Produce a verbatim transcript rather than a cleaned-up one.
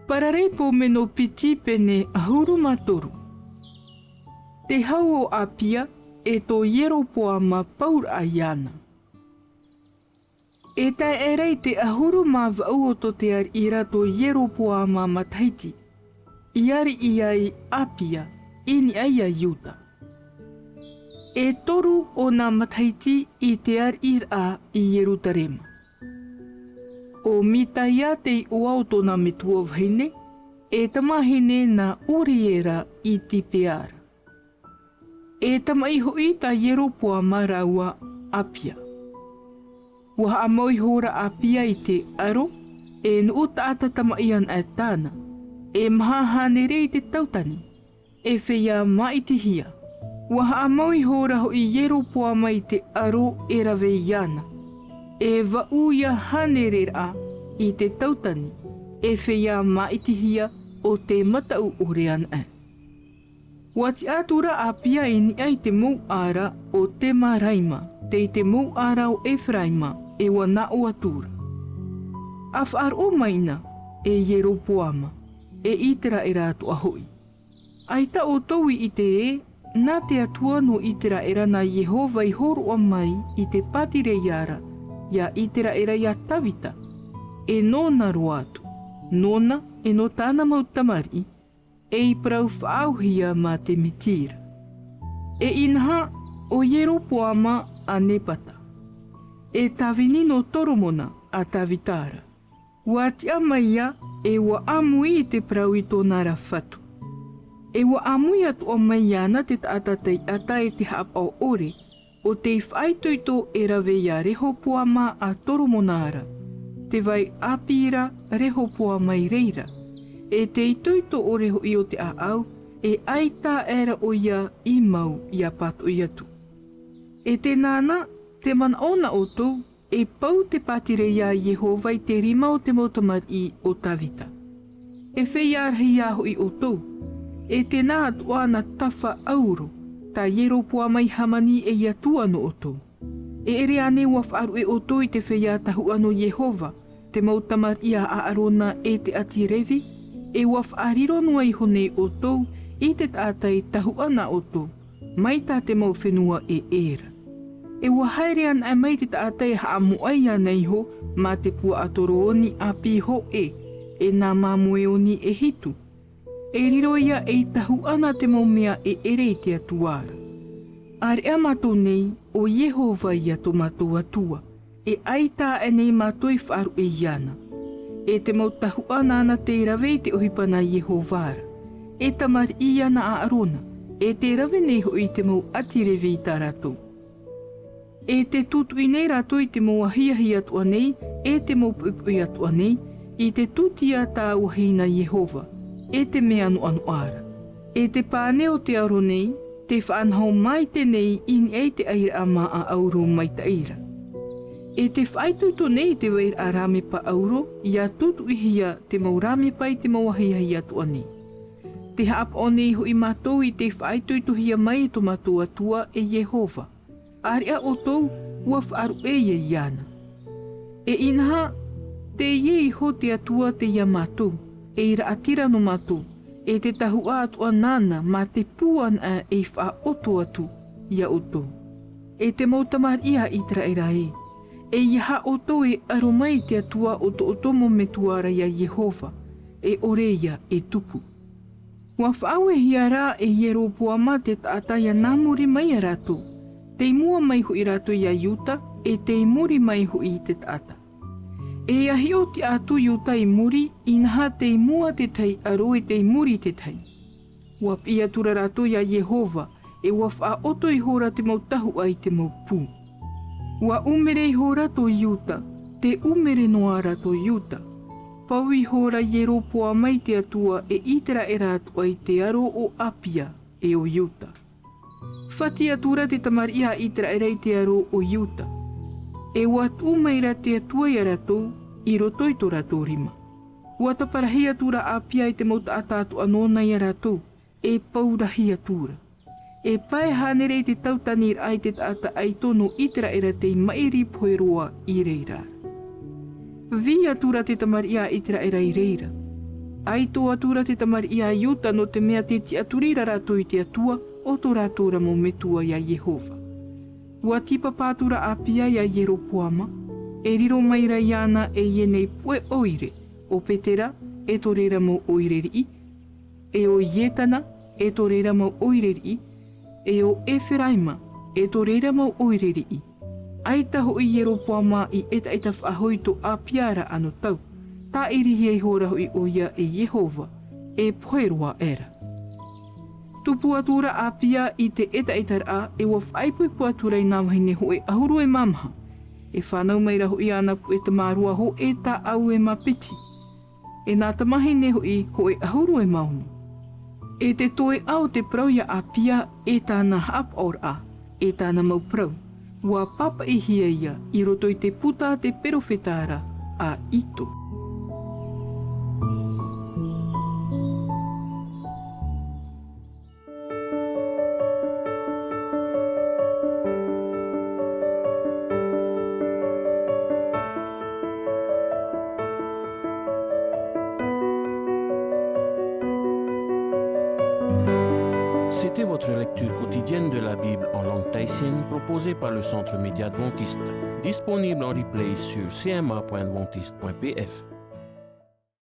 Paraleipomeno piti, pene ʻahuru mā toru. Te hau o Apia, e tō Ieropoama pauraʻa iāna. E tae aʻera i te ʻahuru mā vaʻu o tō te ariʻi ra tō Ieropoama matahiti, i ariʻi ai Apia i niʻa ia Iuta. E toru ōna matahiti i te ariʻiraʻa i Ierutarema. ʻO Mitaia te iʻoa o tōna metua vahine, e tamahine nā Uriera i Tipeara. E tamaʻi hoʻi tā Ieropoama rāua Apia. ʻUa haʻamau ihora Apia i te aro, e nuʻu taʻata tamaʻi anaʻe tāna, e maha hānere i te tautani, e feiā māʻitihia. ʻUa haʻamau ihora hoʻi Ieropoama i te aro e rave iāna, e vaʻu ia hānereraʻa i te tautani, e feiā māʻitihia o te mataʻu ʻore anaʻe. ʻUa tiʻa atura Apia i niʻa i te mouʻa ra o Temaraima, tei te mouʻa ra o Eferaima, e ʻua nā ʻō atura. ʻA faʻaroʻo mai na, e Ieropoama, e Iteraera atoʻa hoʻi. ʻAita ʻoutou i ʻite ē, nā te Atua nō Iteraera nā Iehova i hōroʻa mai i te pātireia ra, ia Iteraera ia Tavita, e nōna roa atu, nōna e nō tāna mau tamariʻi, e i parau faʻaauhia mā te miti ra. E inaha, ʻo Ieropoama a Nepata, e tāvini nō Toromona a Tavita ra. ʻUa tiʻa mai ia, e ʻua ʻāmui i te parau i tōna ra fatu. E ʻua ʻāmui atoʻa mai iāna te taʻata taiʻata e te haʻapaʻo ʻore, ʻo tei faʻaitoito e rave ia Rehopoama a Toromona ra, te vai ʻāpī ra Rehopoama i reira, e te itoito ʻore hoʻi o te ʻāʻau, e ʻaita aʻera ʻoia i mau ia pātoʻi atu. E tē nā na, te manaʻo nā ʻoutou, e pau te pātireia a Iehova i te rima o te mau tamariʻi o Tavita. E feiā rahi ā hoʻi ʻoutou, e tē nā atoʻa na tafa ʻauro, tā Ieropoama i hāmani ei atua nō ʻoutou. E ʻere ānei ʻua faʻaruʻe ʻoutou i te feiā tahuʻa nō Iehova, te mau tamariʻi a ʻĀrona e te ʻāti Revi, e ʻua faʻariro noa iho nei ʻoutou i te taʻata e tahuʻa nā ʻoutou, mai tā te mau fenua ʻē ra. E ʻua haere anaʻe mai te taʻata e haʻamoʻe ana iho mā te puaʻatoro oni ʻāpī hōʻē, e nā māmoe oni e hitu. E riro ia ei tahuʻa nā te mau mea e ʻere i te Atua ra. ʻĀreʻa mātou nei, ʻo Iehova ia tō mātou Atua, e ʻaita aʻe nei mātou i faʻaruʻe iāna. E te mau tahuʻa nāna tei rave i te ʻohipa nā Iehova ra, e tamariʻi ia nā ʻĀrona, e tē rave nei hoʻi i te mau ʻāti Revi i tā rātou. E tē tūtuʻi nei rātou i te mau ahiahi atoʻa nei, e te mau poʻipoʻi atoʻa nei, i te tūtia tāuahi nā Iehova, e te mea noʻanoʻa ra. E te pane o te aro nei, tē faʻanaho maite nei i niʻa i te ʻairaʻa māʻa ʻauro maitaʻi ra. E tē faʻaitoito nei i te vairaʻa rāmepa ʻauro, ia tūtuʻihia te mau rāmepa i te mau ahiahi atoʻa nei. Tē haʻapaʻo nei hoʻi mātou i te faʻaitoitohia mai e tō mātou Atua e Iehova. ʻĀreʻa ʻoutou, ʻua faʻaruʻe ia iāna. E inaha, teie iho te Atua tei iā mātou, ei raʻatira nō mātou, e te tahuʻa atoʻa nāna mā te pū anaʻe ei faʻaʻoto atu iā ʻoutou. E te mau tamariʻi a Iteraera ē, ʻeiaha ʻoutou e aro mai i te Atua o tō ʻoutou mau metua ra iā Iehova, e ʻore ia e tupu. ʻUa faʻauehia rā e Ieropoama te taʻata ia nā muri mai iā rātou, tei mua mai hoʻi rātou iā Iuta, e tei muri mai hoʻi i te taʻata. E ʻia hiʻo tiʻa atu Iuta i muri, inaha tei mua te tahi aro e tei muri te tahi. ʻUa piʻi atura rātou iā Iehova, e ʻua faʻaʻoto ihora te mau tahuʻa i te mau pū. ʻUa ʻumere ihora tō Iuta, tē ʻumere noa ra tō Iuta. Pau ihora Ieropoama i te Atua e Iteraera atoʻa i te aro o Apia, e o Iuta. Fati atura te tamariʻi a Iteraera i te aro o Iuta. E ʻua tuʻu mai ra te Atua iā rātou, i roto i tō rātou rima. ʻUa taparahi atura Apia i te mau taʻata atoʻa nōna iā rātou, e pau rahi atura. E pae hānere i te tautaniraʻa i te taʻata ʻaito nō Iteraera tei maʻiri pohe roa i reira. Vī atura te tamariʻi a Iteraera i reira. ʻAito atura te tamariʻi a Iuta, nō te mea tē tiʻaturi ra rātou i te Atua, ʻo tō rātou ra mau metua ia Iehova. ʻUa tīpapa atura Apia ia Ieropoama, e riro mai ra iāna e ia nei puʻe ʻoire, ʻo Petera, e tō reira mau ʻoire riʻi, e ʻo Ietana, e tō reira mau ʻoire riʻi, e ʻo Eferaima, e tō reira mau ʻoire riʻi. ʻAita hoʻi Ieropoama i ʻetaʻeta faʻahou i tō Apia ra anotau, tāʻirihia ihora hoʻi ʻoia e Iehova, e pohe roa aʻera. Tupu atura Apia i te ʻetaʻetaraʻa, e ʻua faʻaipoipo atura i nā vahine hōʻē ʻahuru e mā maha, e fānau mai ra hoʻi āna puʻe tamāroa hōʻē tāʻau e mā piti, e nā tamahine hoʻi hōʻē ʻahuru e mā ono. E te toe ʻā o te parau ia Apia, e tāna haʻapaʻoraʻa, e tāna mau parau, ʻua pāpaʻihia ia i roto i te puta a te perofeta ra a Ito. C'était votre lecture quotidienne de la Bible en langue tahitienne proposée par le Centre Média Adventiste, disponible en replay sur C M A point adventiste point P F.